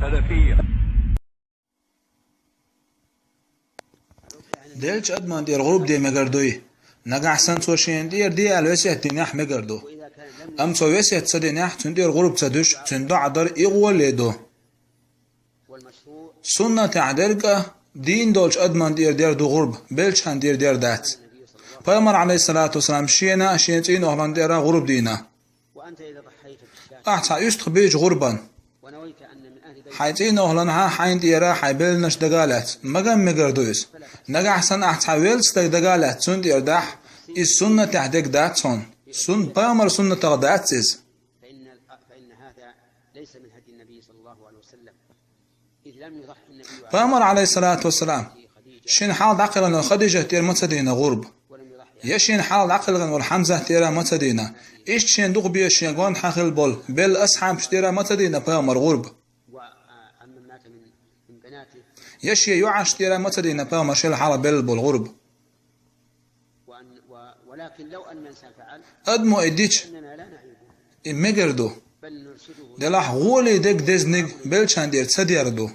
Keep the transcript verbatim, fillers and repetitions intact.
سلفية. Делча адаман тӀера гӀурба де мегар дуй. Нагахь санна цо шена тӀера де аьлла весет динехь мегар ду. Амма цо весет ца динехь, цунна тӀера гӀурба ца дуьш, цуьнан доӀа дар и гӀоле ду. Суннатехь дерг а дийна долчу адаман тӀера дер ду гӀурба, беллачарна тӀера дер дац. Пайхамар, Ӏалайхиссалату вассалам, шена а, шен цӀийнан охӀланна тӀера а гӀурба дийна. Ахь цхьа уьстагӀ бийча гӀурбан, хьайн цӀийнан охӀланхьа, хьайна тӀера, хьайн белланаш дага а лаьцна, магам мегар ду иза. Нагахь санна ахь цхьа велла стаг дага а лаьцна, цунна тӀера дахь, иза суннатехь дерг дац хьуна. Сун-, пайхамар суннатах дац иза. فإن، فإن هذا ليس من هدي النبي صلى الله عليه وسلم. إذ لم يضح النبي عليه Пайхамар, Ӏалайхиссалату вассалам, шен хьалха дӀакхелхина Хадижат тӀера ма ца дийна гӀурба. ولم يضح Я шен хьалха дӀакхелхина волу Хьамзат тӀера ма ца дийна. Иштта шен дукха безаш, шен гонахьа хилла болу белла асхьабаш тӀера ма ца дийна пайхамар гӀурба. وعمن مات من، من بناته. Я шен йоӀаш тӀера ма ца дийна пайхамар шел хьалха белла болу гӀурба. وأن، و، ولكن لو أن الإنسان فعل Адамо и дича, إننا لا نعيبه. И мегар ду. بل نرشده. Делахь гӀоле дерг дезниг беллачарна тӀера ца дер ду.